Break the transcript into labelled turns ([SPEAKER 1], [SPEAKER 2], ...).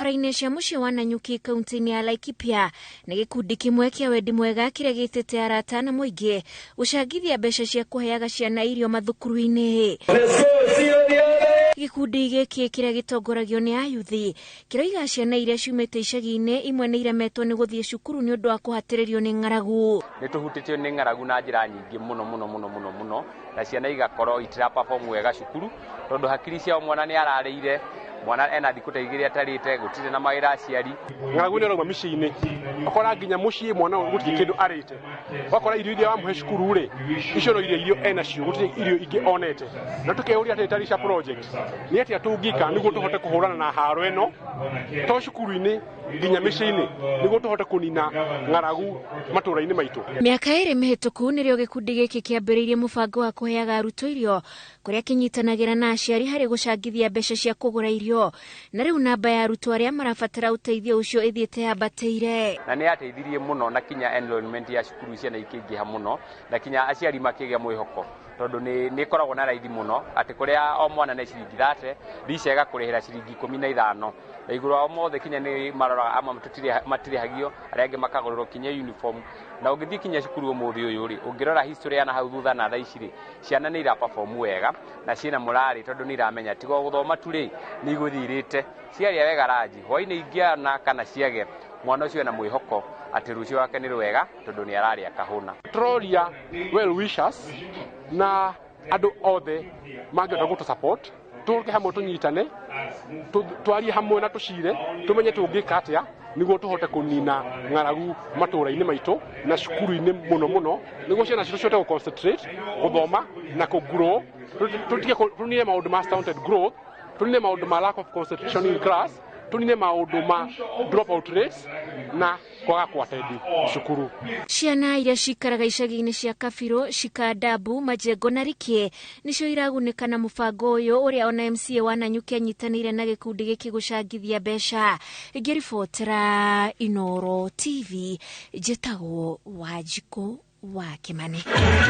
[SPEAKER 1] Barabara-inĩ cia mũciĩ wa Nanyuki, kaunti-inĩ ya Laikipia, nĩ gĩkundi kĩmwe kĩa wendi mwega kĩrĩa gĩtĩte arata na mũingĩ gũcangithia mbeca cia kũheaga ciana irio mathukuru-inĩ. Gĩkundi gĩkĩ, kĩrĩa gĩtongoragio nĩ ayuthi, kĩroiga ciana iria ciumĩte icagi-inĩ imwe nĩ iremetwo nĩ gũthiĩ cukuru nĩ ũndũ wa kũhatĩrĩrio nĩ ng'aragu.
[SPEAKER 2] Nĩ tũhutĩtio nĩ ng'aragu na njĩra nyingĩ mũno mũno mũno mũno mũno, na ciana igakorwo itira perform wega cukuru, tondũ hakiri ciao, mwana nĩ ararĩire, mwana ena thikũ ta 2 atarĩte, gũtirĩ na mawĩra aciari.
[SPEAKER 3] Ng'aragu nĩ ĩrauma mĩciĩ-inĩ, ũkora nginya mũciĩ mwana ũyũ gũtirĩ kĩndũ arĩte, ũgakora irio iria wamũhe cukuru rĩ, icio no irio irio enacio, gũtirĩ irio ingĩ onete. Na tũkeyũria atĩrĩ, ta Risha Project, nĩ atĩa tũngĩka nĩguo tũhote kũhũrana na haro ĩno, to cukuru-inĩ, nginya mĩciĩ-inĩ, nĩguo tũhote kũnina ng'aragu matũũra-inĩ maitũ?
[SPEAKER 1] Mĩaka 2 mĩhĩtũku nĩrĩo gĩkundi gĩkĩ kĩambĩrĩirie mũbango wa kũheaga arutwo irio, kũrĩa kĩnyitanagĩra na aciari harĩ gũcangithia mbeca cia kũgũra irio, na rĩu namba ya arutwo arĩa marabatara ũteithio ũcio ĩthiĩte yambatĩire.
[SPEAKER 2] Na nĩ yateithirie mũno, na kinya enrollment ya cukuru ciana ikĩingĩha mũno, na kinya aciari makĩgĩa mwĩhoko, tondũ nĩ ĩkoragwo na raithi mũno, atĩ kũrĩa o mwana nĩ ciringi 30, Risha ĩgakũrĩhĩra ciringi 15, na igũrũ wao mothe kinya nĩ maroraga amwe matirĩhagio, arĩa angĩ makagũrĩrwo kinya uniform. Na ũngĩthiĩ kinya cukuru ũmũthĩ ũyũ rĩ, ũngĩrora history ya na hau thutha na thaa ici rĩ, ciana nĩ ira perform wega na ciĩna morale, tondũ nĩ iramenya tiga o gũthoma tu rĩ, nĩ igũthiĩ irĩte, ciarĩa wega ranji hwainĩ ingĩana kana ciage, mwana ũcio ena mwĩhoko atĩ rũciũ wake nĩ rwega, tondũ nĩ ararĩa kahũna.
[SPEAKER 3] Tũroria well wishers na andũ othe mangĩhota gũtũ support, tũke hamwe, tũnyitane, twarie hamwe na tũcire, tũmenye tũngĩka atĩa nĩguo tũhote kũnina ng'aragu matũũra-inĩ maitũ na cukuru-inĩ mũno mũno, nĩguo ciana citũ cihote gũ-concentrate gũthoma na kũ-grow, tũtige tũnine maũndũ ma stunted growth, tũnine maũndũ ma lack of concentration in class, tũnine maũndũ ma dropout rates na kwaga kũ-attend cukuru.
[SPEAKER 1] Ciana iria cikaraga icagi-inĩ cia Kabirũ, Cikandambu, Majengo na Rikie nĩcio iragunĩka na mũbango ũyũ, ũrĩa ona MCA wa Nanyuki anyitanĩire na gĩkundi gĩkĩ gũcangithia mbeca. Ngĩribotera Inoro TV, njĩtagwo Wanjikũ wa Kĩmani.